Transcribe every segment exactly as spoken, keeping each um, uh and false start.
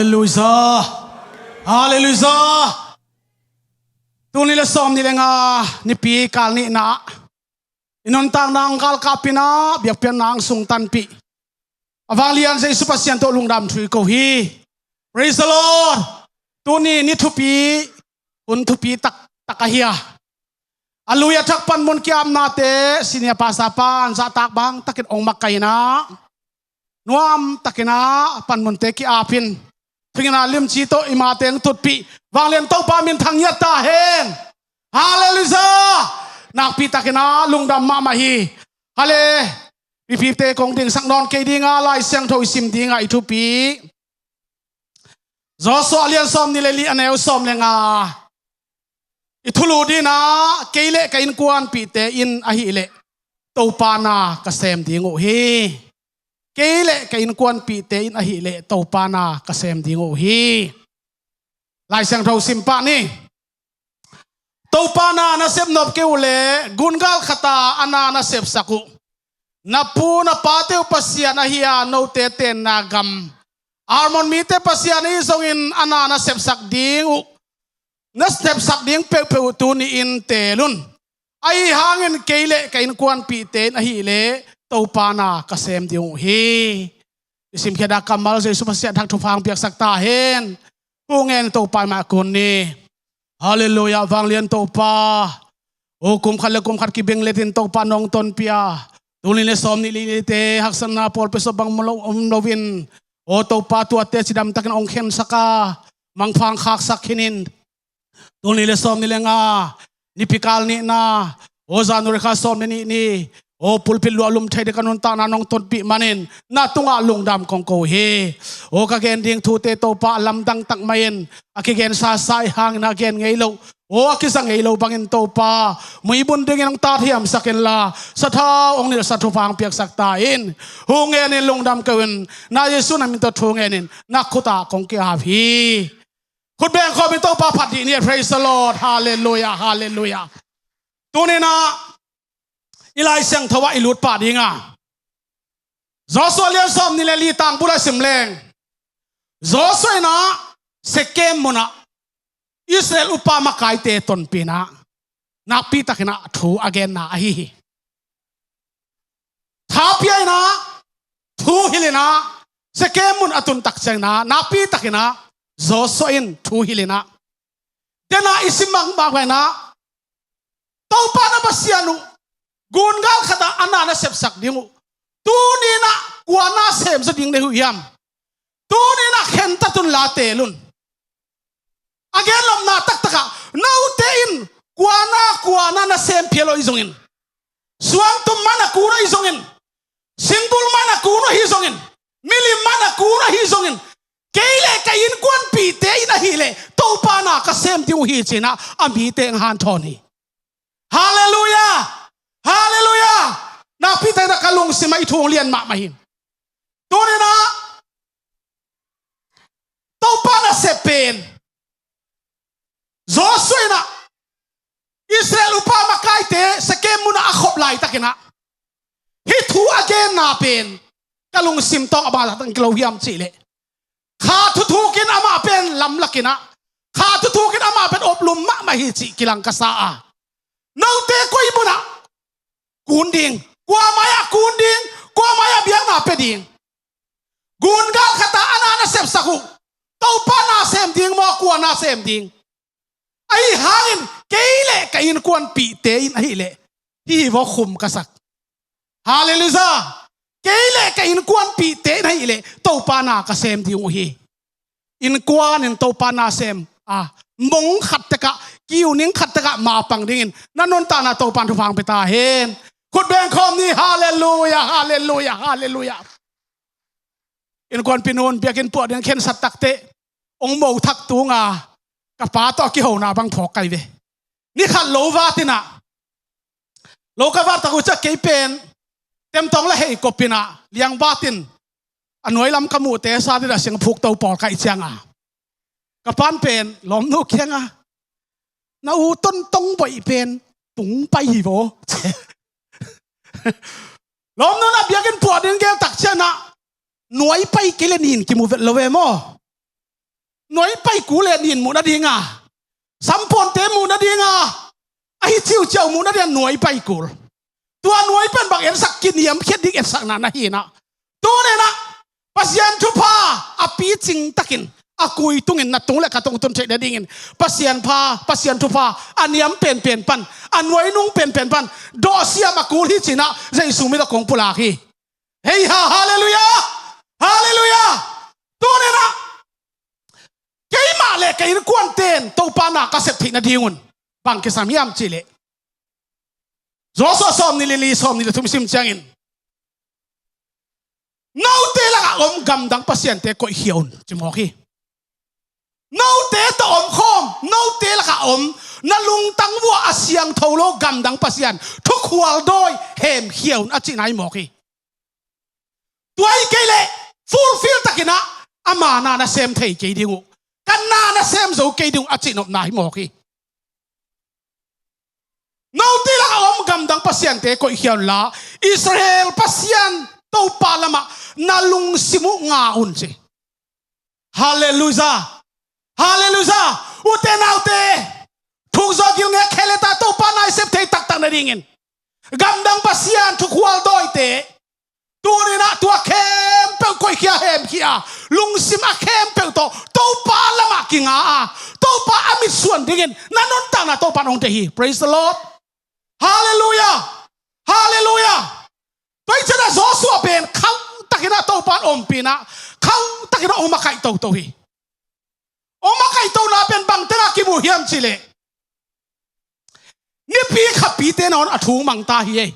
Halleluiah. Halleluiah. Tul nih le sawm nih le nga, nipi kal nihna, i nuntakna hong galkapin ah biakpiakna hong sungtanpih a vanglian Jesu Pasian tawh lungdam thu i ko hi. Praise the Lord. Tuni ni thupi, hun thupi taktak ahi a, a lui a thak panmun ki-apnate senior pastor pa'n zahtak bang takin hong makaihna, nuam takin ah panmunte ki-apin, thungetna limci tawh i mate hong tutpih vanglian Topa minthang ngiat ta hen. Halleluiah. Nakpi takin ah lungdam mahmah hi. Hale, mipite kong dingsak nawn kei ding a, Lai Siangtho i sim ding a, i thupi Joshua a lian sawm nih le li, a neu sawm le nga. I thulu ding ah, kei le ka innkuanpihte in ahih leh Topa na ka sem ding uh hi. Kei le ka innkuanpihte in ahih leh Topa na ka sem ding uh hi. Lai Siangtho sim pah ni. Topa na na sepnop kei uh leh, gungal khat a a na na sepsak uh, na pu na pate uh Pasian ahi a, note tenna gam, Amor mite Pasian ahi zongin a na na sepsak ding uh, na sepsak ding peuhpeuh uh tuni-in teel un. Ahi hangin kei le ka innkuanpihte in ahih leh Topa na ka sem ding uh hi. I simkhiat a kammal Jesu Pasian thak thupha hong piaksak ta hen. Thu ngen Topa mah kun ni. Halleluiah, vanglian Topa. O, kum khat le kum khat kibeng letin Topa nong tonpih a, tul nih le sawm nih le lite haksatna pawl pesa bang om lo, om loin, o Topa, tuate cidam takin hong khensak a, mangpha hong khaksak khin in. Tul nih le sawm nih le nga, nipi kal nihna, o January kha sawm le nih ni, o pulpit luah lum thei ding ka nuntakna nong tonpih manin na tungah lungdam kong ko hi. O ka gen ding thute Topa a lamdang tak mah in, a kigen sasa i hangin a gen ngei lo, o a kiza ngei lo bangin Topa, muibun dingin hong tat hiamsak inla, sathau hong nilhsak thupha hong piaksak ta in. Thu ngen in lungdam ko in, na Jesu na min tawh thu ngen in, na khut ah kong ki-ap hi. Khut beng khawm in Topa phat dih ni. Praise the Lord. Halleluiah, halleluiah. Tuni-in ah i Lai Siangtho ah i lut pah ding a, Joshua lian sawm nih le li tang bul ah sim leng, Joshua in ah Sekem mun ah Israel upa makaite tonpih in ah, nakpi takin ah thu a genna ahi hi. Tha pia in ah, thu hilh in ah, Sekem mun a tun tak ciangin ah, nakpi takin ah Joshua in thu hilh in ah, den ah i sim mahmah in ah, Topa na Pasian uh, gungal khat ah a na na sepsak ding uh, tuni-in ah kua na sem zaw ding na hi uh hiam? Tuni-in ah khentat un la, teel un. A genlawhna taktak ah, note in kua na, kua na na sem phial uh ahi zongin, suangtum man a kun uh ahi zongin, singbul man a kun uh ahi zongin, milim man a kun uh ahi zongin, kei le ka innkuanpihte in ahih leh Topa na ka sem ding uh hi, ci-in ah a mite hong hanthawn hi. Halleluiah! Halleluiah! Nakpi takin ah ka lungsim ah i thu hong lian mahmah hi. Tuni-in ah Topa nasep pen, Joshua in ah Israel upa makaite Sekem mun ah a khop laitakin ah, hih thu a genna pen ka lungsim tawh a bang lak tang kilo hiam cih leh, kha thuthukin amah pen lamlakin ah, kha thuthukin amah pen oplum mahmah hi cih kilang ka sa a, note koi mun ah kun ding, kua mai-ah kun ding, kua mai-ah biakna pia ding? Gungal khat ah a na na sepsak uh, Topa na sem ding maw, kua na sem ding? Ahi hangin kei le ka innkuanpihte in ahih leh, hih hi vaw khum ka sak. Halleluiah! Kei le ka innkuanpihte in ahih leh Topa na ka sem ding uh hi. Innkuan in Topa na sem a, mong khat tekah, kiu ning khat tekah mapang dingin na nuntakna Topa in thupha hong pia ta hen. Khut beng khawm ni. Halleluiah, halleluiah, halleluiah. Innkuanpihnu in biakinn puah ding khensat takteh, hong mo thak tung a, ka pa tawh a kihona bang phawk kai ve. Ni khat lo vat in ah, lo ka vat tak uh ciang kei pen temtawng la hei kop in ah, liang vat in, a nuai lam ka muhte sa ding a singphuk to pawl kaih ciang a, ka pa'n pen lawmnu kiang ah, na u Tontong Bawi pen tung pai hi vaw. Lawmnu in ah biakinn puah ding gel tak ciang ah, nuai pai kei le nin kimu vet lo ve maw. nuai pai kul le nin muh nadinga, sampawnte muh nadinga, ahi ciuciau muh nadinga nuai pai kul. Tua nuai pen bang etsak, kiniamkhiat ding etsakna na hi inah, tuni inah Pasian thupha a picing takin a kui tungin na tung le ka tung tun theih nadingin Pasian pha, Pasian thupha a niam penpen pan, a nuai nung penpen pan dawhsiam a kul hi ci inah Jesu min tawh kong pulak hi. Hei ha, halleluiah! Halleluiah! Tuni inah keimah le ka innkuanten Topa na ka sep theih nadingun bang kisam hiam cih leh, Joshua sawmnih le li, sawmnih le thum i sim ciangin, note lakah om gamdang pasiante koihkhia un, ci mawk hi. Note tawh omkhawm, note lakah om, na lungtang vuah a siangtho lo gamdang pasian thukhual dawi hemkhia un, a cihna hi mawk hi. Tua hi kei leh fulfill takin ah ama na na sem thei kei ding uh, ka na na sem zo kei ding uh, a cihnopna hi mawk hi. Note lakah om gamdang pasiante koihkhia unla, Israel Pasian Topa lamah na lungsim uh nga un, ci. Halleluiah! Halleluiah! Ute naute, thuk zaw gil ngek kheleta Topa na i sep thei taktak nadingin gamdang pasian thukhual dawite, tuni inah tua khempeuh koihkhia hemkhia, lungsim a khempeuh tawh Topa lamah kinga a, Topa a mitsuan dingin na nuntakna Topa in hong deih hi. Praise the Lord. Halleluiah. Halleluiah. Tua hi ciangin ah Joshua pen khauh takin ah Topa in ompih inah, khauh takin ah hong makaih toto hi. Hong makaih tona pen bang tengah kimu hiam cih leh, nipi khapite nangawn a thu mang ta hi ei.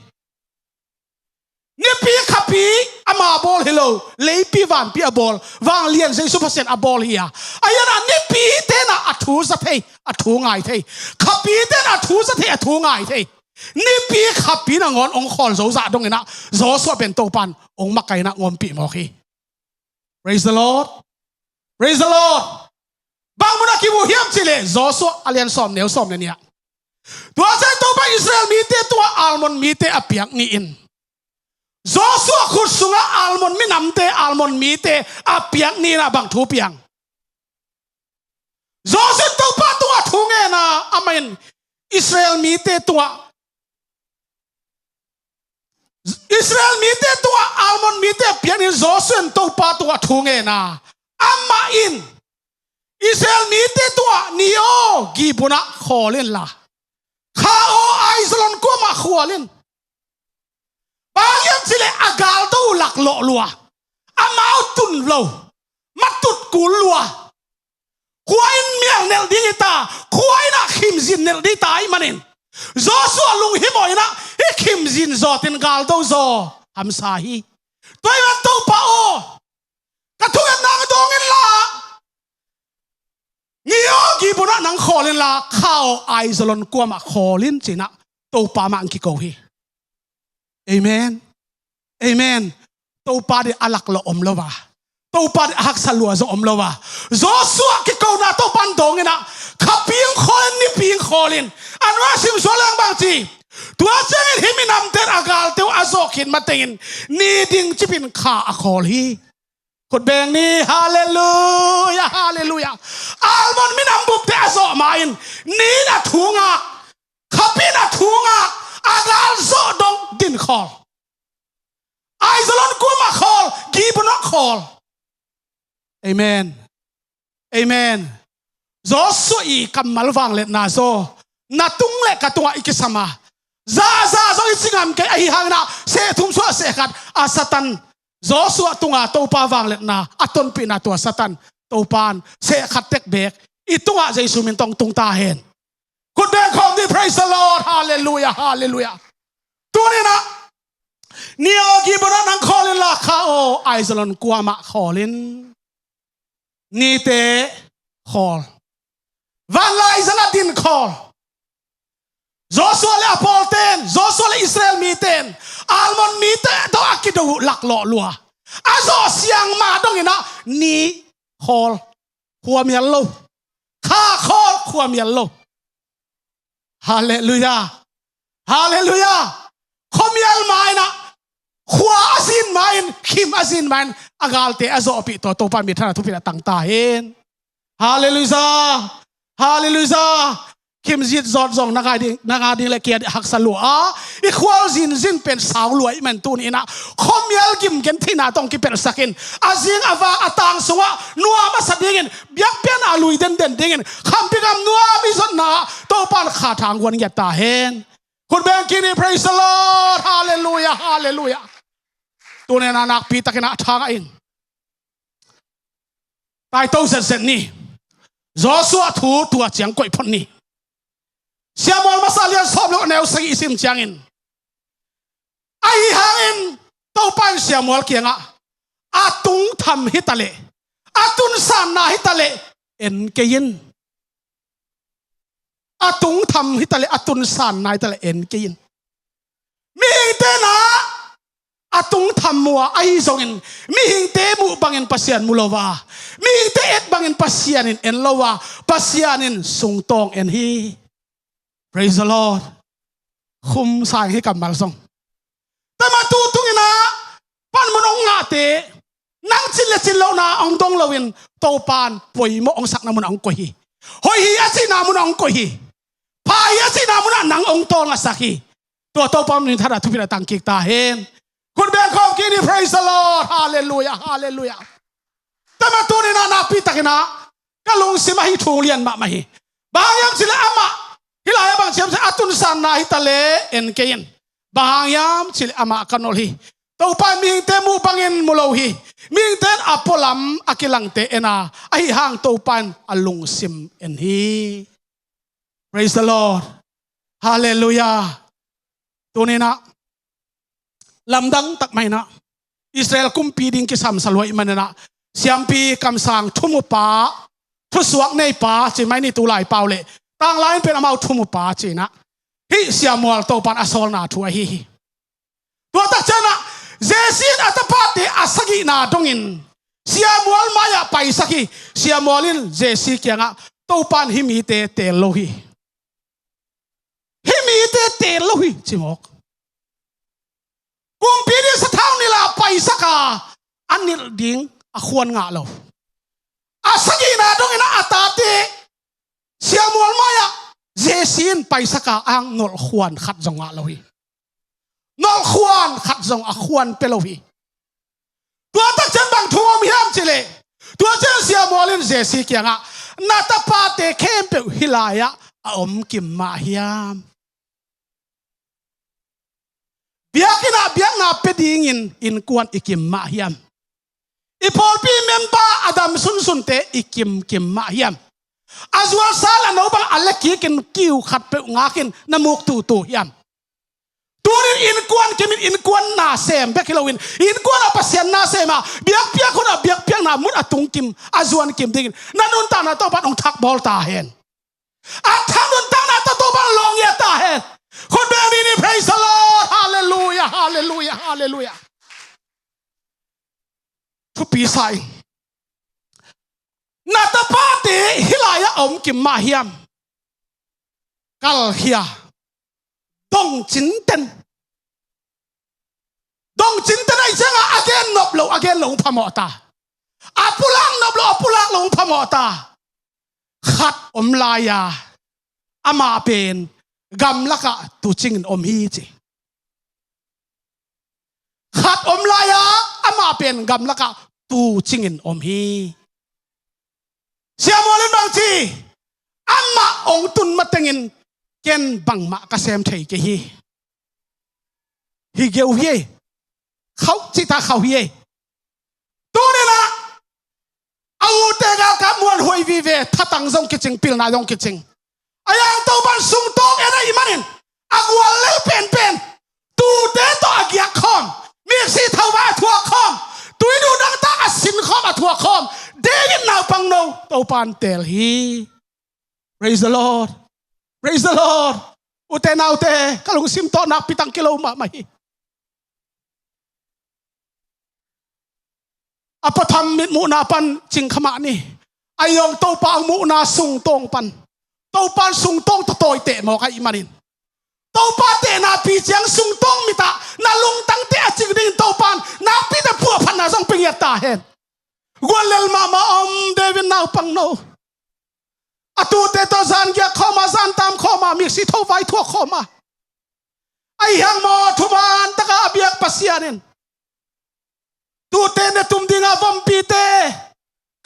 Nipi khapi ama bawl hi lo, leipi vanpi a bawl, vanglian Jesu Pasian a bawl hi a, a hi inah nipite inah a thu za thei, a thu ngai thei. Khapite inah a thu za thei, a thu ngai thei. Nipi khapi nangawn hong khawl zo zah dong inah Joshua pen Topa in hong makaih inah hong ompih mawk hi. Praise the Lord. Praise the Lord. Bang munah kimu hiam cih leh Joshua a lian sawm, neu sawm le nih ah, tua ciang Topa in Israel mite tungah almond mite a piak ni in, Joshua khut sungah almond minamte, almond mite a piak ni inah bang thu piang? Joshua in Topa tungah thu ngen a, amah in Israel mite tungah, Israel mite tungah almond mite a piak ni in Joshua in Topa tungah thu ngen a, amah in Israel mite tungah, ni aw, Gibeon ah khawl inla, kha aw, Aizalon kuamah khawl in. Bang hiam cih leh a galdo uh laklawh lua, amau tun lo, matut kul lua, khua in mial nelh ding hi ta, khua in ah khimzin nelh ding hi ta ahih manin Joshua lunghimawh inah hih khimzin zawt in galdo zaw hamsa hi. Tua ahih manin Topa aw, ka thungetna hong dawng inla, ni aw, Gibeon ah nang khawl inla, kha aw, Aizalon kuamah khawl in, ci inah Topa mah hong kiko hi. Amen. Amen. Topa deih a laklawh om lo a, Topa deih a haksa lua zong om lo a, Joshua kikona Topa in dawng inah, khapi hong khawl in, nipi hong khawl in. A nung ah sim suak leng bang ci? Tua ciangin hih minamte in a galte uh a zawh khit matengin ni ding cipin kha a khawl hi. Khut beng ni, halleluiah, halleluiah. Almond minam bupte a zawh ma-in ni in a thu ngak, khapi in a thu ngak, a gal zawh dong din khawl. Aizalon kuamah khawl, Gibeon ah khawl. Amen. Amen. Joshua i kammal vangliatna zaw na tung le ka tungah i kisam a, zaza zong i ci ngam kei, ahi hangin ah seh thum suah seh khat a Satan Joshua tunga Topa vangliatna a tonpihna tua Satan Topa in seh khat tek beek i tungah Jesu min tawh tung ta hen. Khut beng khawm ni, praise the Lord, halleluiah, halleluiah. Tuni in ah, ni aw Gibeon ah nang khawl inla, kha aw Aizalon kuamah khawl in. Nite khawl, vanlai zang ah din khawl. Joshua le a pawlten, Joshua le Israel miten almond mite tawh a kido uh laklawh lua. A zawh siang mah dong in ah ni khawl, khuamial lo. Kha khawl, khuamial lo. Halleluiah. Halleluiah. Khuamial ma in ah, khua a zin ma in, khim a zin ma in, a galte a zawhpih tawh Topa in minthanna thupha a tang ta hen. Halleluiah. Halleluiah. Khimzit zawt zong na ngai ding, na ngai ding le kia dih haksa lua a, i khual zinzin pen sau lua i man tuni inah khuamial gim gen theihna tawh kipelhsak in, a zing a vak a tang sungah nuam a sa dingin, biakpiakna a lui denden dingin, khampi gam nuam i zotna Topan kha thang guan ngiat ta hen. Khut beng kik ni. Praise the Lord. Halleluiah. Halleluiah. Tuni inah nakpi takin a thangah in taito zetzet ni. Joshua thu tua ciang koih phot ni. Sia Mual masa lian sawm le guk neu sagih i sim ciangin, ahi hangin Topa in Sia Mual kiangah, a tungtham hi taleh, a tunsanna hi taleh en kei in. A tungtham hi taleh, a tunsanna hi taleh en kei in. Mihingte na a tungtham mu a, ahi zongin mihingte muh bangin Pasian mu lo a, mihingte et bangin Pasian in en lo a, Pasian in sungtawng en hi. Praise the Lord. Khum sa ing hi kammal zong. Tama tu tung inah panmun hong ngahte, nang cin le cin lohna hong dong loin Topan poimawh hong sakna munah hong koih hi. Hoih hi a cihna munah hong koih hi. Pha hi a cihna munah nang hong tawlngasak hi. Tua Topa min thadah thupina tang kik ta hen. Khut beng khawm kik ni. Praise the Lord. Halleluiah. Halleluiah. Tama tuni inah nakpi takin ah ka lungsim ahi thu lian mahmah hi. Bang hang hiam cih leh amah hih lai-ah bang ci hiam cih leh, a tunsanna hi taleh en kei in. Bang hang hiam cih leh amah ka nolh hi. Topa in mihingte muh bangin mu lo hi. Mihingte in a pualam a kilangte en a, ahi hang Topa in a lungsim en hi. Praise the Lord. Halleluiah. Tuni inah lamdang tak mah inah Israel kumpi ding kisam sa lua ahih manin ah, siampi kamsang thumupa, thusuak neipa ci mai ni, tu lai pau leh tanglai in pen amau thumupa ci inah, hih Sia Mual Topan a sawlna thu ahi hi. Tua tak ciangin ah Jesse in a tapate a sagihna dongin Sia Mual mai-ah paisak hi. Sia Mual in Jesse kiangah, Topan hih mite teel lo hi. Hih mite teel lo hi, ci mawk. Kumpi ding sathau nilh a paisak a, a nilh ding a khuan ngah lo. A sagihna dongin ah a tate Sia Mual mai-ah Jesse in paisak a, a nolh khuan khat zong ngah lo hi. Nolh khuan khat zong a khuan pia lo hi. Tua tak ciang bang thu om hiam cih leh, tua ciang Sia Mual in Jesse kiangah, na tapate khempeuh hih lai-ah a om kim mah hiam? Biakinn ah biakna pia dingin innkuan i kim mah hiam? I pawlpi member a dam sunsunte i kimkim mah hiam? A zualsa la no bang a lekikin kiu khatpeuh ngakin na muk tutu hiam? Tunin innkuan kimin innkuan na sem bek hi loin, innkuan ah Pasian na sem a, biakpiak hun ah biakpiakna mun a tungkim, a zuankim dingin na nuntakna tawh pan hong thakbawl ta hen. A thak nuntakna tawh Topa hong lawng ngiat ta hen. Khut beng ni ni. Praise the Lord. Halleluiah, halleluiah, halleluiah. Thupi sa ing. Na tapate hih lai-ah a om kim mah hiam? Kalkhia. Dong cinten. Dong cinten ahih ciangah a gen nop lo, a gen lo hong phamawh ta. A pulak nop lo, a pulak lo hong phamawh ta. Khat om lai-a amah pen gamlakah tucingin om hi ci. Khat om lai-a amah pen gamlakah tucingin om hi. Sia Mual in bang ci? Amah hong tun matengin ken bangmah ka sem thei kei hi. Hi geu hi ei. Khauh cihtak khauh hi ei. Tuninah a ute galkap muanhuai vive, thatang zong kicing, pilna zong kicing. A yang Topan sungtawng en ahih manin a guallel penpen, tute tawh a giak khawm, miksi thauvai a thuak khawm, tuidu dangtak a sin khawm, a thuak khawm David naupangno Topan teel hi. Praise the Lord. Praise the Lord. Ute naute, ka lungsim tawh nakpi tang kilo mahmah hi. A patham mitmuhna pan cingkha mah ni. A yawng Topa a muhna sungtawng pan, Topan sungtawng tawh tawiteh mawk ahih manin, Topa tehna pi ciang sungtawng mitah na lungtangte a cing dingin Topan nakpite puahphatna zong pia ngiat ta hen. Guallel mahmah om David naupangno. A tuute tawh zan giak khawm a, zan tam khawm a, miksi tho vai thuak khawm a. Ahi hang maw, thuman taka a biak Pasian in tuute ne tum dinga vompite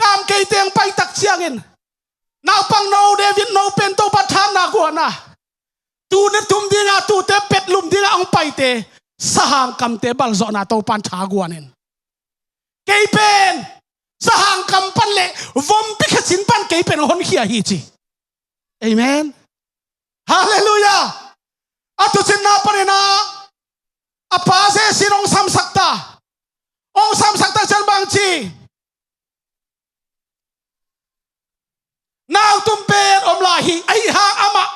kam kei teng pai tak ciangin, naupang no, David no pen Topa thanna guan a, tu ne tum dinga tuute pet lum dinga hong paite sahang kamte balzawhna Topan tha guan in, kei pen sahang kam pan le vompi khacin pan kei pen hong honkhia hi ci. Amen. Halleluiah. A tuucinna panin ah a pa Jesse in hong samsak ta. Hong samsak ta ciang bang ci? Nau tum pen om lai hi, ahi hang amah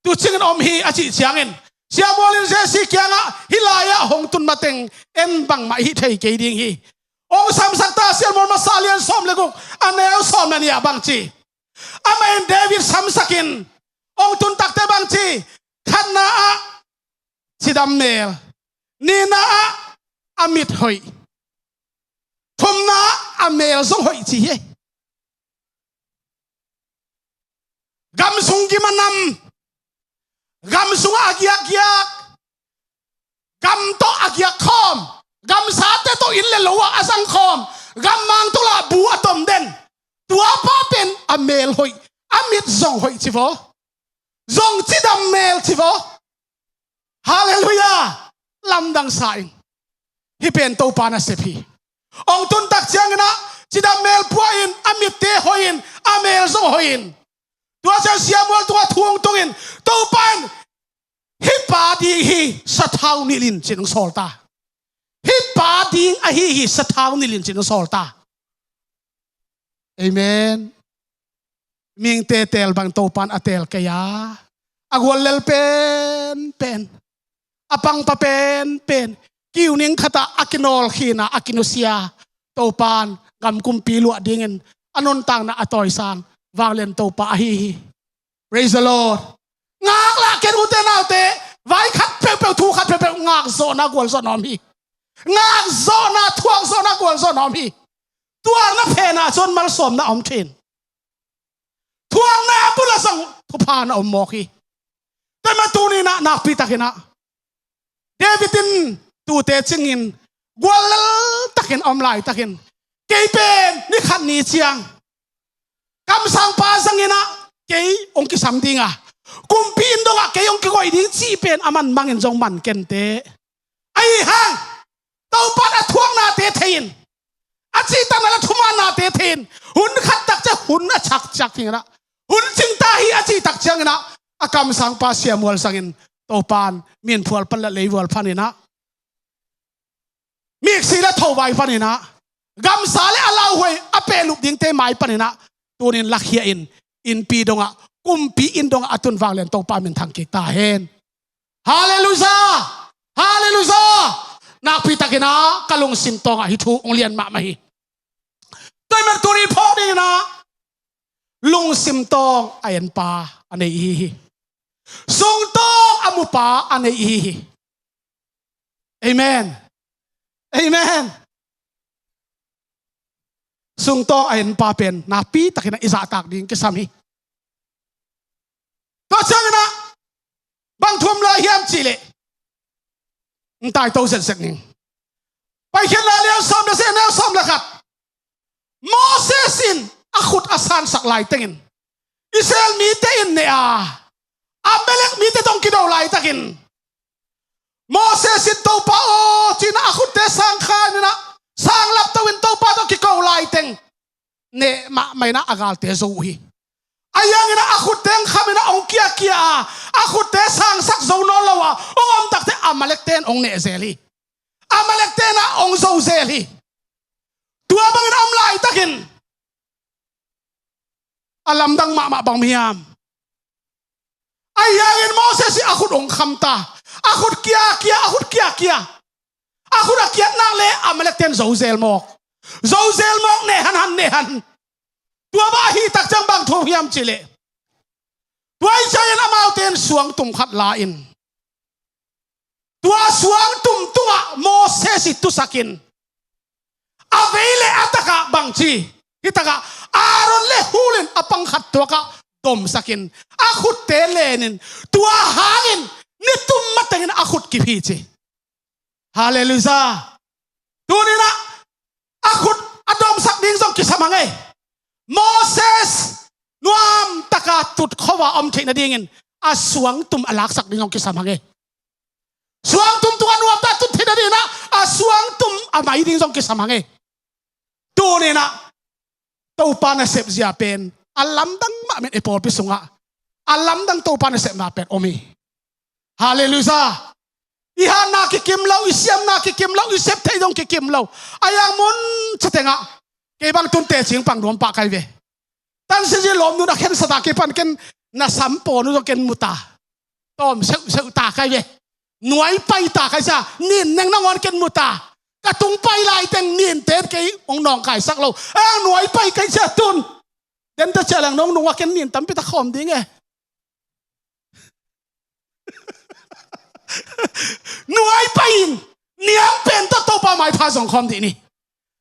tuucingin om hi a cih ciangin, Samuel in Jesse kiangah, hih lai-ah hong tun mateng en bangmah hih thei kei ding hi. Hong samsak ta, Samuel masa lian sawm le guk, a neu sawm le nih ah bang ci? Amah in David samsakin hong tun takte bang ci? Khatna ah cidam mel, nihna ah a mit hoih, thumna ah a mel zong hoih ci hi. Gam sung gim a nam, gam sungah a giakgiak, gam tawh a giak khawm, gamsate tawh inn le lo ah a zang khawm, gammang tawh lah bu a tom den, tua pa pen a mel hoih, a mit zong hoih ci vaw, zong cidam mel ci vaw. Halleluiah. Lamdang sa ing. Hih pen Topa nasep hi. Hong tun tak ciangin ah cidam mel pua in, a mitte hoih in, a mel zong hoih in. Tua ciang Samuel tungah thu hong tungin, Topa in hih pa ding hi sathau nilh in ci-in hong sawl ta. Hih pa ding ahi hi sathau nilh in ci-in hong sawl ta. Amen. Mihingte teel bang Topan a teel kei a, a guallel penpen, a pangpa penpen, kiu ning khatah a kinawlkhin a, a kinusia, Topan gam kumpi luah dingin a nuntakna a tawisang vanglian Topa ahi hi. Praise the Lord. Ngak lah ken, ute naute, vai khat peuhpeuh, thu khat peuhpeuh, ngak zawhna gualzawhna om hi. Ngak zawhna, thuak zawhna gualzawhna om hi. Tuakna phen ah cun malsawmna om thin. Thuakna bul ah zong thupha na om mawk hi. Tua mah tuni-in ah nakpi takin ah David in tuute cingin guallel takin a om laitakin, kei pen ni khat ni ciang kamsangpa zangin ah kei hong kisam ding a, kumpi inn dongah kei hong kigoih ding cih pen a manmangin zong man kei inteh. Ahi hang Topa in a thuaknate thei in, a cihtakna le thumaannate thei in, hun khat tak ciang hun a cak ciak dingin ah, hun cing ta hi a cih tak ciangin ah, a kamsangpa Samuel zangin Topa in minphual pan le leivual panin ah, miksi le thovai panin ah, gamsa le a lauhuai a pehlup dingte mai panin ah, tuni-in lakhia in, innpi dongah, kumpi inn dongah a tun vanglian Topa minthang kik ta hen. Halleluiah! Halleluiah! Nakpi takin ah ka lungsim tawngah hih thu hong lian mahmah hi. Tua ahih manin tuni phawk dingin ah lungsim tawng a enpa a nei ihi hi. Sungtawng a mupa a nei ihi hi. Amen. Amen. Sungtawng a enpa pen nakpi takin ah i zahtak ding kisam hi. Tua ciangin ah bang thu om lai hiam cih leh, hong taito zetzet ning. Paikhiatna lian sawm le sagih, a neu sawm le khat. Moses in a khut a sansak laitengin, Israel mite in neh a, Amalek mite tawh kido laitakin, Moses in, Topa aw, ci-in ah a khutte sang khan in ah, sang lapto in Topa tawh kiko laiteng, neh mahmah in ah a galte zo uh hi. Ahi hangin ah a khutte hong kham in ah hong kiakia a, a khutte sangsak zo nawn lo a hong om takte Amalekte in hong neh zel hi. Amalekte in ah hong zo zel hi. Tua bangin a om laitakin a lamdang mahmah bang om hiam? Ahi hangin Moses in a khut hong kham ta. A khut kiakia, a khut kiakia. A khut a kiat nak leh Amalekte in zo zel mawk. Zo zel mawk, neh hanhan, neh han. Tua bang ahih tak ciang bang thu hiam cih leh, tua ahih ciangin amaute in suangtum khat la in, tua suangtum tungah Moses i tusak in, a vei le a takah bang ci? Hih takah Aaron le Hur in a pang khat tuakah domsakin, a khutte lenin, tua hangin ni tum matengin a khut kip hi ci. Halleluiah. Tuninah a khut a domsak ding zong kisam hang ei. Moses nuamtaka tut khuava om theih nadingin a suangtum a laksak ding zong kisam hang ei. Suangtum tungah nuamtaka tut theih nadinah a suangtum a mai ding zong kisam hang ei. Tuninah Topa nasep zia pen a lamdang mah men, i pawlpi sungah a lamdang Topa nasep mah pen om hi. Halleluiah. I hatna kikim lo, i siamna kikim lo, i sep theih dong kikim lo. A yang mun citengah kei bang tun tecing pang nuam pah kai ve. Tan sisi lawm nun a khen sata kei pan ken na sam pawn uh zong ken muta. Tawm seuhseuh ta kai ve. Nuai pai ta kai sia, nin neng nangawn ken muta. Ka tung pai lai teng nin ten kei ong nawngkaisak lo. A nuai pai kai sia tun. Den ta cia leng nong nungah ken nin tampi ta khawm ding e. Nuai pai in niam pen tawh Topa maipha zong khawm dih ni.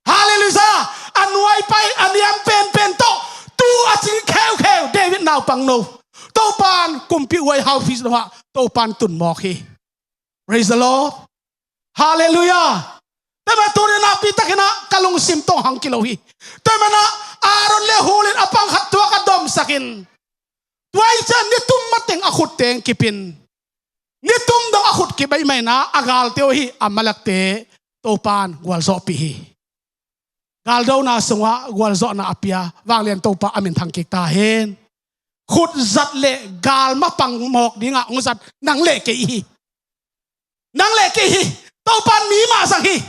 Halleluiah. A nuai pai a niam penpen tawh tu a cing kheukheu David naupang no Topan kumpi uai hau phis dongah Topan tun mawk hi. Praise the Lord. Halleluiah. Tua mah tuninah pi takinah ka lungsim tawng hang kilo hi. Tua manah Aaron le Hur in a pangkhat tuak a domsakin, tua i cian ni tum mateng a khutteng kipin, ni tum dong a khut kip ahih maninah a galte uh hi Amalekte Topan gualzawhpih hi. Galdona sungah gualzawhna a pia vanglian Topa a min thang kik ta hen. Khut zat le gal mapang mawk dingah hong zat nang le kei hi. Nang le kei hi. Topan mi mah zang hi.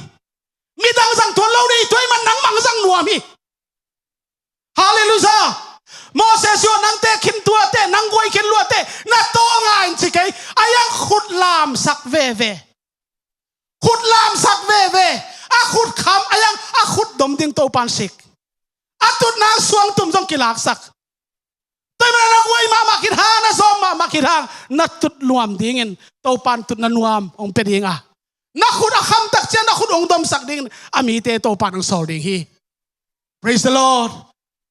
Midang zang tuan lo dih, tua ahih man nangmah zang nuam hi. Halleluiah. Moses aw, nang tekhin tuate, nang guai khin luate na tawh a ngai in ci kei. A yang khut lamsak veve. Khut lamsak veve. A khut kham a yang a khut dom ding Topan sik. A tutna suangtum zong kilaksak. Tua ahih manin na guai mahmah khit hang, na zawm mahmah khit hang, na tut nuam dingin Topan tutna nuam hong pia ding a, na khut a khamtak ciang na khut hong domsak dingin a mite Topan hong sawl ding hi. Praise the Lord.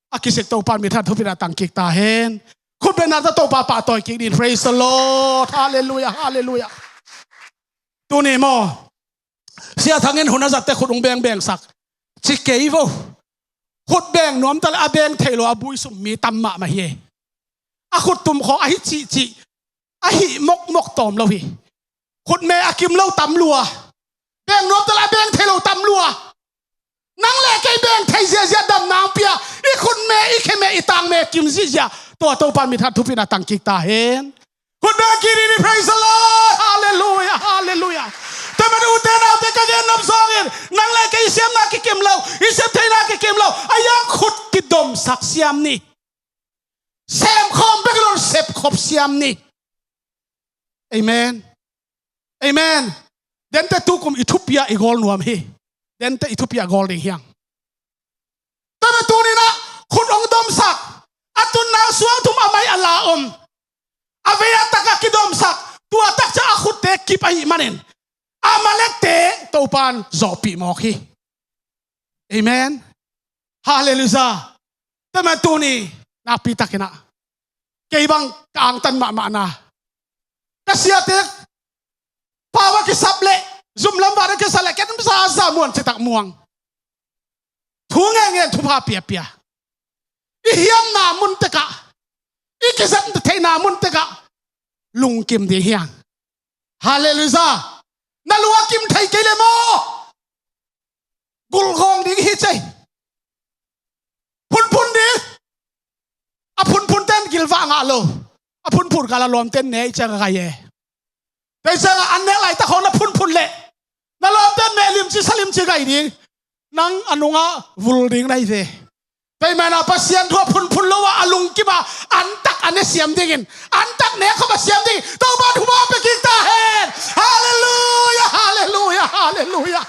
A kisik Topan min than thupina tang kik ta hen. Khut bengna tawh Topa pahtawi kik dingin. Praise the Lord. Halleluiah. Halleluiah. Tuni maw, Sia Thang in hun a zatte khut hong bengbengsak ci kei vo. Khut beng nuam ta le a beng thei lo a bui sum mi tam mahmah hi. A khut tum khaw a hi cihcih, a hi mokmok tawm lo hi. Khutme a kim lo tam lua. Beng nuam ta le a beng thei lo tam lua. Nang le kei beng thei ziahziah damna hong pia, i khutme i kheme i tangme kim zihziah. Tua Topa min than thupina tang kik ta hen. Khutme a kiri ni, praise the Lord. Halleluiah, halleluiah. Tua man ute naute ka gen nop zawngin nang le kei i siamna kikim lo, i sep theihna kikim lo. A yang khut kidomsak siam ni. Semkhawm bek lo, sepkhop siam ni. Amen. Amen. Dente tukum i thupi a i gawl nuam hi. Dente i thupi a gawl ding hiang. Tua mah tuninah khut hong domsak, a tutna suangtum a mai a la om, a vei a taka kidomsak, tua takciang a khutte kip ahih manin Amalekte Topan zawhpih mawk hi. Amen. Halleluiah. Tua mah tuni nakpi takinah kei bang ka angtan mahmahna, ka siate pau a kisap leh, zumlam vat a kisap leh ken zaza muan citak muang. Thu ngengen thupha piapia. I hiamna mun tekah, i kizat theihna mun tekah lungkim ding hiang. Halleluiah. Na lua kim thei kei le maw? Gulhgawng ding hi cei. Phunphun ding. A phunphun ten gilvah ngah lo. A phunphun kal a lawmten ne i ciang a gai e. Tei ciangah an nek laitak khawng na phunphun leh na lawmten meh limci sa limci gai ding. Nang a nungah vul ding na hi ve. Tua ahih manin Pasian thu a phunphun lo a, a lungkim a, antak a ne siam dingin, antak nek khop a siam dingin Topa thupha pia kik ta hen. Halleluiah, halleluiah, halleluiah.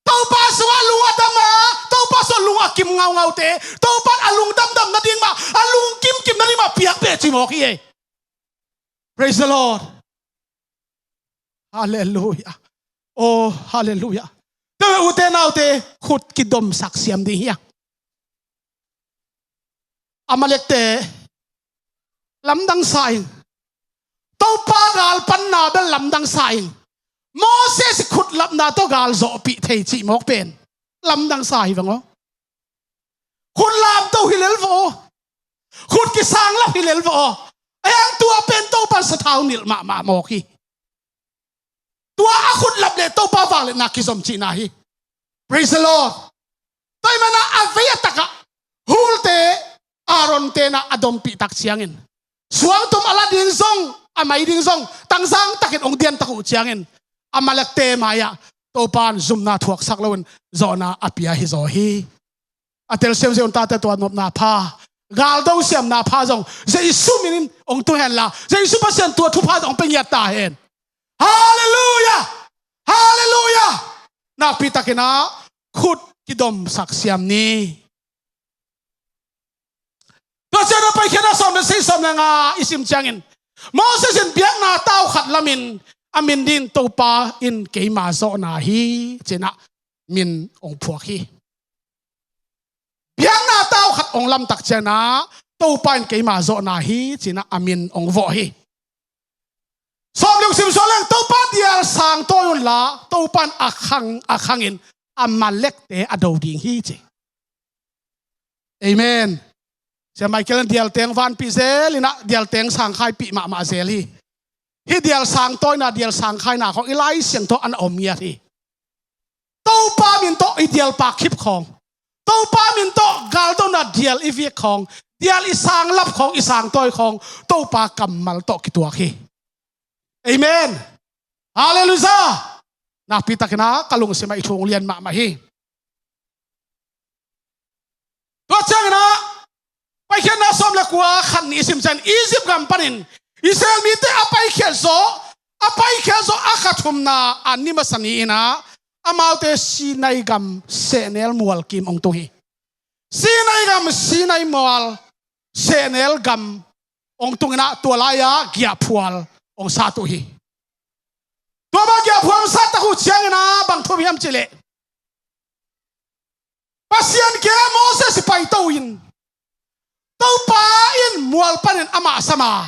Topa sungah lung a dam a, Topa sungah lung a kim ngaungaute Topa in a lungdamdam nading mah, a lungkimkim nading mah piak beh ci mawk hi ei. Praise the Lord. Halleluiah. Oh, halleluiah. Tua ute naute khut kidomsak siam ding hiang. Amalekte lamdang sa ing. Topa galpanna bel lamdang sa ing. Moses i khutlapna tawh gal zawhpih thei cih mawk pen lamdang sa hi vang aw. Khut lamto hi lel vawh aw. Khut kisanglap hi lel vawh aw. A hiang tua pen Topan sathau nilh mahmah mawk hi. Tua a khutlap le Topa vangliatna kizom cihna hi. Praise the Lord. Tua ahih manin a vei a takah hulte Aaron tenah a dompih tak ciangin suangtum a la ding zong, a mai ding zong tangzang takin hong diantak uh ciangin Amalekte mai-ah Topan zumna thuaksak loin zawhna a pia hi zaw hi. A telsiam zia un tate tua nopna pha, galdo siamna pha zong Jesu minin hong tung henla, Jesu Pasian tua thupha zong hong pia ngiat ta hen. Halleluiah! Halleluiah! Nakpi takin ah khut kidomsak siam ni. Tua ciangin a Paikhiatna sawm le sagih, sawm le nga i sim ciangin Moses in biakna tau khat lamin a min dingin Topa in keima zawhna hi ci-in ah min hong phuak hi. Biakna tau khat hong lamtak ciangin ah Topa in keima zawhna hi ci-in ah a min hong vawh hi. Sawm le guk sim suak leng Topa dial sang tawi unla Topa in a khang a khangin Amalekte a do ding hi ci. Amen. Sia Michael in dial teng vanpih zel in ah dial teng sangkhaipih mahmah zel hi. Hih dial sang tawina, dial sangkhaina khawng i Lai Siangtho ah a om ngiat hi. Topa min tawh i dial pak khip khawng, Topa min tawh galdona dial i vik khawng, dial i sanglap khawng, i sangtawi khawng Topa kammal tawh kituak hi. Amen. Halleluiah. Nakpi takin ah ka lungsim ah i thu hong lian mahmah hi. Tua ciangin ah Paikhiatna sawm le kua, khat nih i sim ciangin Egypt gam panin Israel mite a paikhiat zawh, a paikhiat zawh a kha thumna a ni masa ni-in ah amaute Sinai gam sehnel mual kim hong tung hi. Sinai gam, Sinai mual sehnel gam hong tung in ah tua lai-ah giahphual hong sat uh hi. Tua bang giahphual hong sat tak uh ciangin ah bang thup hiam cih leh Pasian kiangah Moses i paito in Topa in mual panin amah sam a,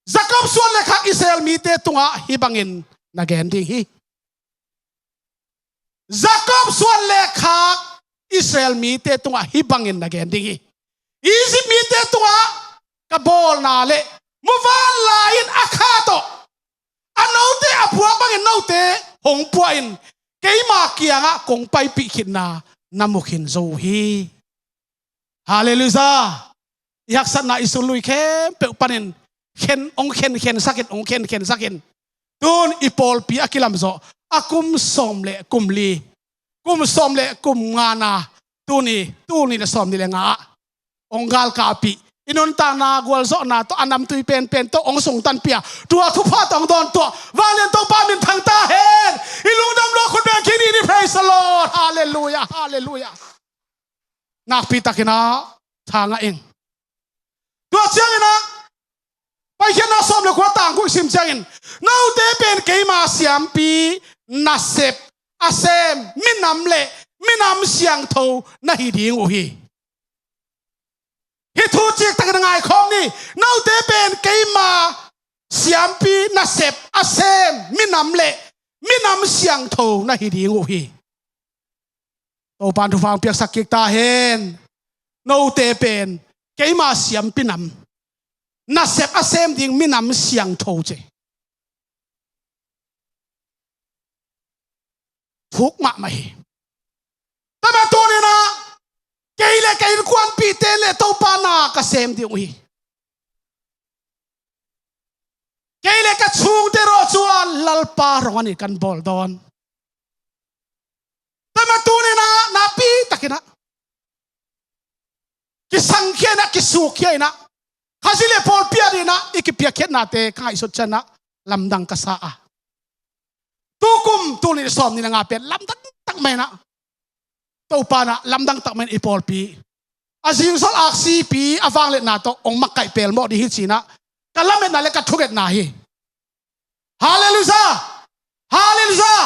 Jakob suan le khak Israel mite tungah hih bangin na gen ding hi. Jakob suan le khak Israel mite tungah hih bangin na gen ding hi. Egypt mite tungah ka bawlna le muvanlai-in a kha tawh a note a phuak bangin note hong pua in keima kiangah kong paipih khitna na mu khin zo uh hi. Halleluiah. I haksatna i sulnui khempeuh panin khen, hong khenkhensak in, hong khenkhensak in. Tun i pawlpi a kilamzawh a kum sawm le kum li, kum sawm le kum ngana, tuni, tuni le sawm ni le nga ah hong galkapih, i nuntakna gualzawhna tawh a namtui penpen tawh hong sungtanpih a, tua thupha tawh hong dawntuah vanglian Topa minthang ta hen. I lungdam lua khut beng khin ni. Praise the Lord. Halleluiah. Halleluiah. Nakpi takin ah tha ngah ing. Tua ciangin ah Paikhiatna sawm le kua, tang kua i sim ciangin note pen keima siampi nasep a sem minam le minam siangtho na hi ding uh hi. Hih thu ciktakin a ngaikhawm ni. Note pen keima siampi nasep a sem minam le minam siangtho na hi ding uh hi. Topan thupha hong piaksak kik ta hen. Note pen keima siampi nam, nasep a sem ding minam siangtho ci. Thuk mahmah hi. Tua mah tuni-in ah kei le ka innkuanpihte le Topa na ka sem ding uh hi. Kei le ka chungte rawh cun Lalpa rong a ni kan bawl dawn. Tua mah tuni-in ah nakpi takin ah kisangkhia in ah, kisukkhia in ah, Khazih le pawlpi adingin ah i kipiakkhiatnate ka ngaihsut ciangin ah lamdang ka sa a, tukum tul nih le sawmnih le nga pen lamdang tak mah in ah, Topa in ah lamdang tak mah in i pawlpi a zingsol aksipi a vangliatna tawh hong makaih pelmawh ding hi ci-in ah ka lametna le ka thungetna hi. Halleluiah! Halleluiah!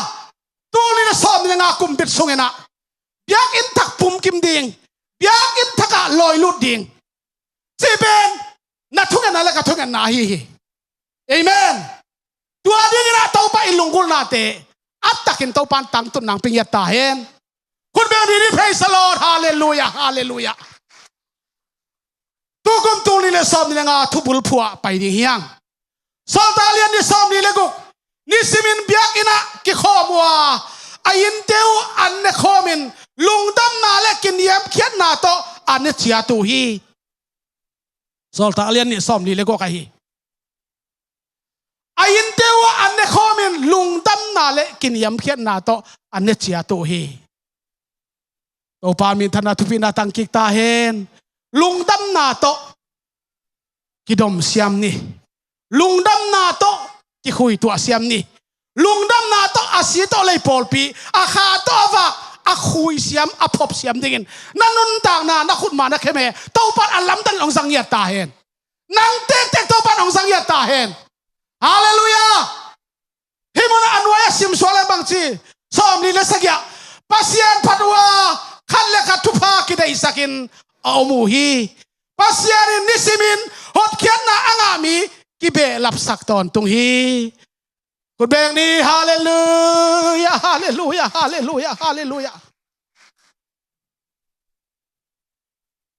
Tul nih le sawmnih le nga kum bit sungin ah biakinn thak pumkim ding, biakinn thakah lawilut ding cih pen na thungetna le ka thungetna ahi hi. Amen. Tua dingin ah Topa i lunggulhnate a takin Topa in tangtun nang pia ngiat ta hen. Khut beng dih ni, praise the Lord, halleluiah, halleluiah. Tukum tul nih le sawmnih le nga thubul phuah pai ding hiang. Sawltak lian nih sawmnih le guk, nisimin biakinn ah kikhawm uh a, a innte uh an ne khawmin lungdamna le kiniamkhiatna tawh an ne ciat uh hi. Sawltak lian nih sawmnih le guk ahi. A innte uh an ne khawmin lungdamna le kiniamkhiatna tawh an ne ciat uh hi. Topa minthanna thupina tangkik ta hen. Lungdamna tawh kidom siam ni. Lungdamna tawh kikhuituah siam ni. Lungdamna tawh a si tawh lei pawlpi, a kha tawh a vak, a khui siam, a phop siam dingin na nuntakna, na khutma, na khem he Topa in a lamdang in hong zang ngiat ta hen. Nang tektek Topa in hong zang ngiat ta hen. Halleluiah. Hih munah a nuai a simsuak le bangci, sawmli le sagih ah, Pasian phat uh a khat le khat thupha kideihsakin a om uh hi. Pasian in nisimin hotkhiatna a ngah mi kibehlapsak tawntung hi. Khut beng ni, halleluiah, halleluiah, halleluiah, halleluiah.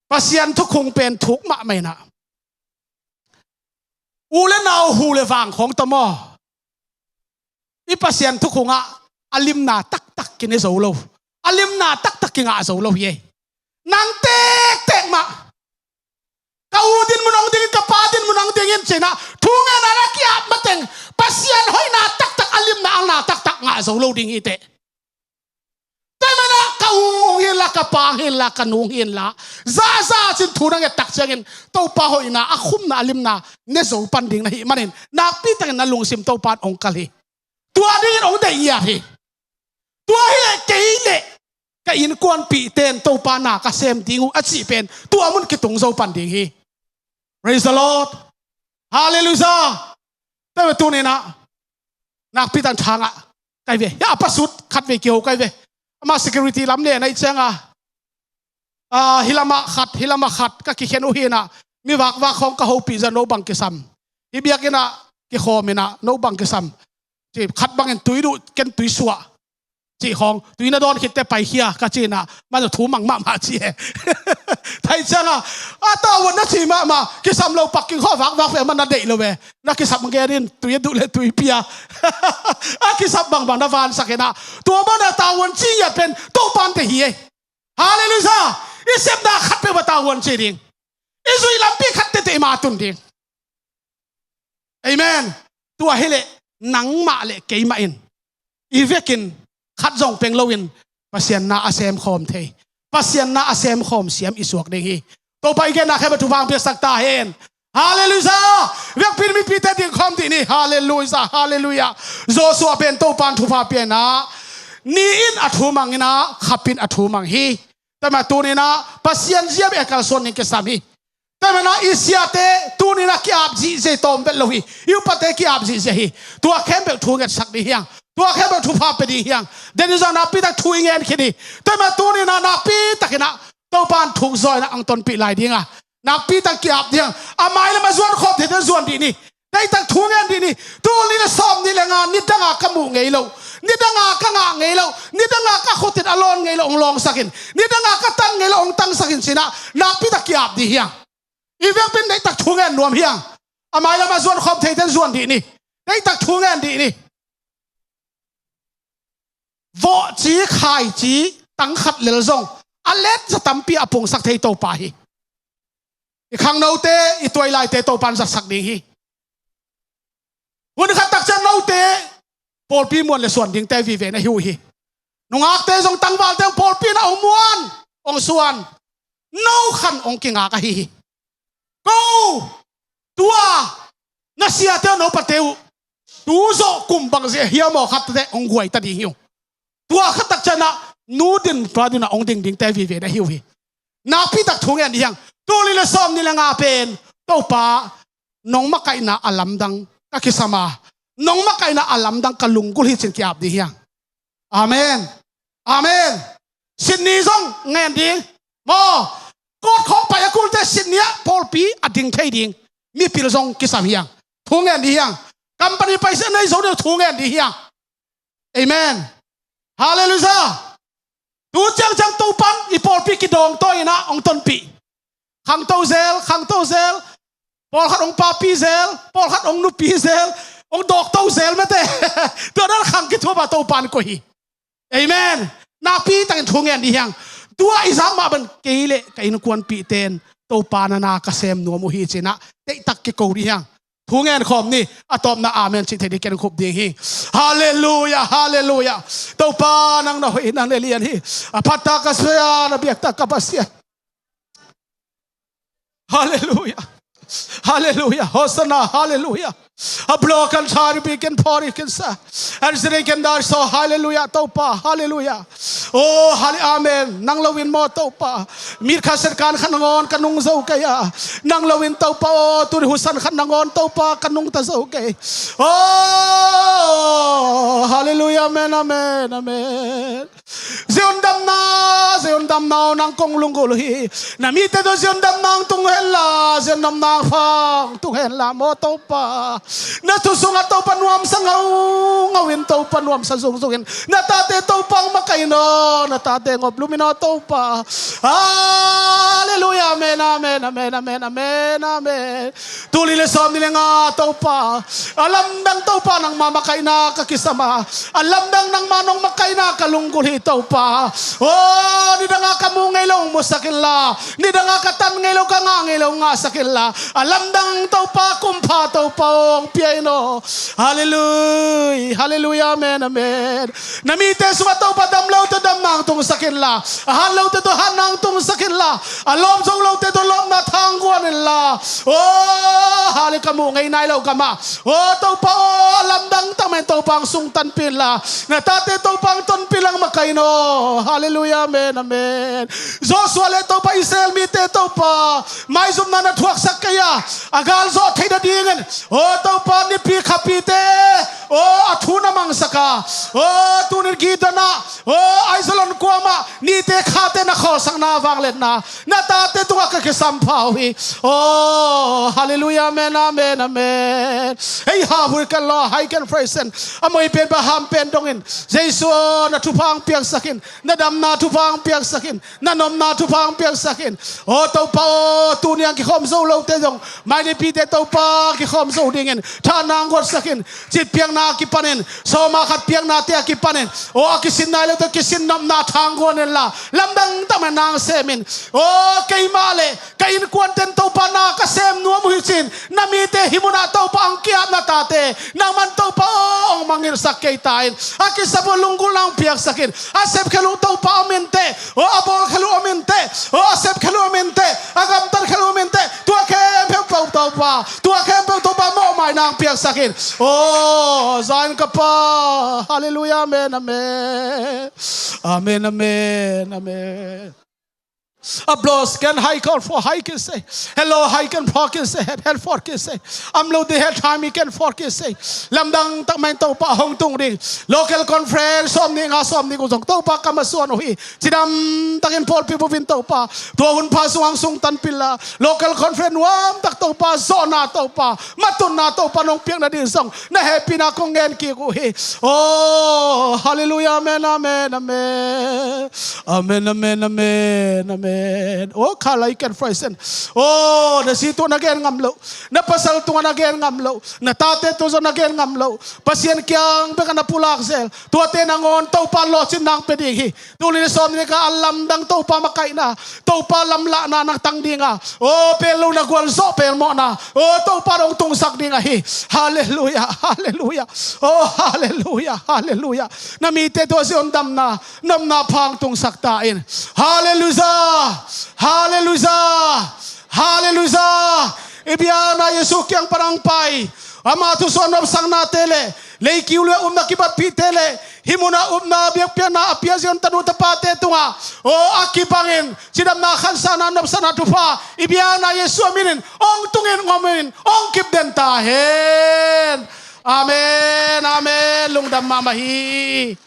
Pasian thukhung pen thuk mahmah inah, u le nau, hu le vang khawng tawh maw, i Pasian thukhungah a limna taktak kine zo lo, a limna taktak kingah zo lo hi ei. Nang tektek mah, ka u din mun hong dingin, ka pa din mun hong dingin cinah thu ngenna le ki-ap mateng Pasian hoihna taktak, a limna alna taktak ngah zo lo ding hi teh. Tua manah ka u hong hi inla, ka pa hong hi inla, ka nu hong hi inla, zahzah cin thu na nget tak ciangin Topa hoihna, a khumna, a limna ne zo pan ding na hih manin nakpi takin na lungsim Topa in hong kal hi. Tua dingin hong deih ngiat hi. Tua hileh kei le ka innkuanpihte in Topa na ka sem ding uh a cih pen tua mun kitung zo pan ding hi. Praise the Lord. Halleluiah. Tua ve, tuninah nakpi takin thangah kai ve. Hia a pasut khat vei kiho kai ve. Amah security lam le na ih cianga, ah, hih lamah khat, hih lamah khat ka kikhen uh hinah, mi vakvak khawng ka hopih zah, no bang kisam, hih biakinn ah kikhawm inah no bang kisam, ci khat bangin tui duh, ken tui suah, cih khawng, tui na dawn khitte paikhia ka cinah, man thu mang mahmah ci e. Thai cianga a tavuan na ci mahmah, kisam lo pakking khaw vakvak ve, man na deih lo ve. Na kisap genin tui a duh le tui pia. A kisap bangbang na vansak inah, tua bang na tavuan ci ngiat pen Topa in deih hi ei. Halleluiah. I sepna khat peuh a tavuan ci ding, i zuih lampi khat tete i ma tun ding. Amen. Tua hileh nangmah le keimah in i vekin khat zong peng loin Pasian na a semkhawm thei, Pasian na a semkhawm siam i suak ding hi. Topa i genna khempeuh thupha hong piaksak ta hen. Halleluiah. Vekpi in mipite dingkhawm dih ni. Halleluiah, halleluiah. Joshua pen Topa in thupha pia inah, ni in a thu mang inah, khap in a thu mang hi. Tua mah tuninah Pasian zia bek a kalsuan ding kisam hi. Tua manah i siate tuninah ki-ap zihziah, tawm vet lo hi. I upate ki-ap zihziah hi. Tua khempeuh thu ngetsak ding hiang. Tua khempeuh thupha pia ding hiang. Deni zong nakpi tak thu i ngen khin hi. Tua mah tuninah nakpi takinah Topa in thuk zawinah ang tonpih lai dinga, nakpi tak ki-ap ding hiang. A mailam a zuan khawm theite zuan dih ni. Deihtak thu ngen dih ni. Tul nih le sawmnih le nga, nidanga ka muh ngei lo, nidanga ka ngah ngei lo, nidanga ka khutin a lawn ngei lo hong lawngsakin, nidanga ka tan ngei lo hong tangsakin cinah nakpi tak ki-ap dih hiang. I vekpi in deihtak thu ngen nuam hiang. A mailam a zuan khawm theite in zuan dih ni. Deihtak thu ngen dih ni. Vawhci, khaici, tang khat lel zong a let za tampi a pungsak thei Topa hi. I khangnote, i tuailaite Topa in zatsak ding hi. Hun khat tak ciang note pawlpi muan le suan dingte vive na hi uh hi. Nungakte zong, tangvalte zong pawlpi in a hong muan, hong suan. No khan hong kingak ahi hi. Ko, tua na siate uh, na upate uh, tu zawh kum bangzia hiam aw, khatte hong guaita ding hi uh. Tua khat tak cianah nu din pa dinah hong ding dingte vive na hi uh hi. Nakpi tak thu ngen dih hiang. Tul nih le sawmnih le nga pen Topa nong makaihna a lamdang ka kisam a, nong makaihna a lamdang ka lunggulh hi cin ki-ap dih hiang. Amen. Amen. Sydney zong ngen ding. Maw, court khawng pai a kulte sit ni-ah pawlpi a ding thei ding mipil zong kisam hi hang. Thu ngen dih hi hang. Company paisa nei zo ding thu ngen dih hi hang. Amen. Halleluiah. Tu ciangciang Topan i pawlpi kidawng tawi-in ah hong tonpih. Khangto zel, khangto zel. Pawlkhat hong papi zel, pawlkhat hong nupi zel, hong dawkto zel mete. Tua dan khang kithuap a Topan koih hi. Amen. Nakpi takin thu ngen dih hi hang. Tua i zak mah bang kei le ka innkuanpihte in Topa na na ka sem nuam uh hi ci-in ah teihtak kiko dih hi hang. Thu ngen khawm ni. A tawpna amen cih thei dih ken khup ding hi. Halleluiah, halleluiah. Topa nang na hoih, nang na lian hi. A phattak ka Pasian, a biaktak ka Pasian. Halleluiah. Halleluiah. Hosanna. Halleluiah. A blow kan thari bi ken pori ken sa. And sini ken dar so. Halleluiah. Topa. Halleluiah. Oh, halle-, amen. Nang lo-in maw Topa. Mit khat set kan khat nangawn ka nung zo kei a. Nang lo-in Topa, oh, tuni husan khat nangawn Topa ka nungta zo kei. Oh, halleluiah, amen, amen, amen. Zion damna, Zion damna aw nang kong lunggulh uh hi. Na mite tawh Zion damna hong tung henla, Zion damna hong pha hong tung henla maw Topa. Na thu sungah Topa nuamsa ngaungau in, Topa nuamsa zungzung in. Na tate Topa hong makaih in aw, na tate hong ngop lum in aw Topa. Halleluiah, amen, amen, amen. Tuli le sawm ni le nga Topa, a lamdang Topa nangma makaihna ka kisam a, a lamdang nangma nong makaihna ka lunggulh hi Topa. Oh, nidanga ka mu ngei lo hong musak inla, nidanga ka tan ngei lo, ka ngah ngei lo hong ngahsak inla, a lamdang Topa, kumpha Topa hong pia in aw. Halleluiah, halleluiah, amen, amen. Na mite sungah Topa dam lote damna hong tungsak inla, a hat lote tawh hatna hong tungsak inla, a lawp zo lote tawh lawpna tha hong guan inla. Oh, halle, ka muh ngei nai lo ka mah. Oh, Topa, oh, a lamdang tak mah in Topa hong sungtanpih inla, na tate Topa hong tonpih inla hong makaih in aw. Halleluiah, amen, amen. Joshua le Topa, Israel mite Topa, maizumna na thuaksak kei a, a gal zawh theih nadingin, oh Topa, nipi khapite, oh, a thu na mangsak a, oh, tuni Gideon ah, oh, Aijalon kuamah nite khate na khawlsakna vangliatna na tate tungah ka kisampha uh hi. Oh, halleluiah, amen, amen, amen. Hei, ha, hui kan law, hai kan praise in. A moi pen bang ham pen dongin, Jesu aw, na thupha hong piaksak in, na damna thupha hong piaksak in, na nopna thupha hong piaksak in. Oh Topa aw, tuni a kikhawm zo lote zong, mai le pite Topa kikhawm zo dingin tha nang guatsak in. Cit piakna a kipanin, sawma khat piaknate a kipanin, oh, a kisin nai lote kisin nopna tha hong guan inla, lamdang tak mah in nang sem in. Oh, keimah le ka innkuanten Topa na ka sem nuam uh hi ci-in na mite hih munah Topa hong ki-ap na tate, nangman Topa aw, hong mangngilhsak kei ta in. A kisap uh lunggulhna hong piaksak in. A sep khel uh Topa om inteh. Oh, a bawl khel uh om inteh. Oh, a sep khel uh om inteh. A gamtat khel uh om inteh. Tua khempeuh Topa, tua khempeuh Topa mawhmaina hong piaksak in. Oh, Zion ka Pa. Halleluiah, amen, amen. Amen, amen, amen. Applause, can high call for high can say. Hello, high can for can say. Head, head for can say. Am lo de head time he can for can say. Lamdang tak mah in Topa hong tung ding. Local conference sawm ni nga sawm ni guk zong Topa ka masuan uh hi. Cidam takin pawlpi bupin Topa, tua hun pha sungah hong sungtanpih inla, local conference nuam tak Topa, zawhna Topa, matunna Topa nong piak nading zong na hehpihna kong ngen kik uh hi. Oh, halleluiah, amen, amen, amen. Amen, amen, amen, amen. Oh, khalai kan praise in. Oh, na zi tungah na gen ngam loh, na pasal tungah na gen ngam loh, na tate tungah zong na gen ngam loh, Pasian kiang bekah na pulak zel, tuate nangawn Topa lawhcinna hong pia ding hi. Tuni le sawm ni le nga a lamdang Topa makaihna, Topa lamlahna na tang ding a, oh, pel lo na gualzawh pelmawhna, oh, Topa dong tungsak ding ahi. Halleluiah, halleluiah. Oh, halleluiah, halleluiah. Na mite tungah Zion damna, nopna pha hong tungsak ta in. Halleluiah, halleluiah, halleluiah. I biakna Jesu kiang pan hong pai, ama thusuah nopsaknate le, leikiu le upna kibatpihte le, hih munah upna biakpiakna a pia Zion tanu tapate tungah, oh, a kibangin cidamna, khansana, nopsakna thupha i biakna Jesu a minin hong tungin, hong omin, hong kipden ta hen. Amen, amen. Lungdam mahmah hi.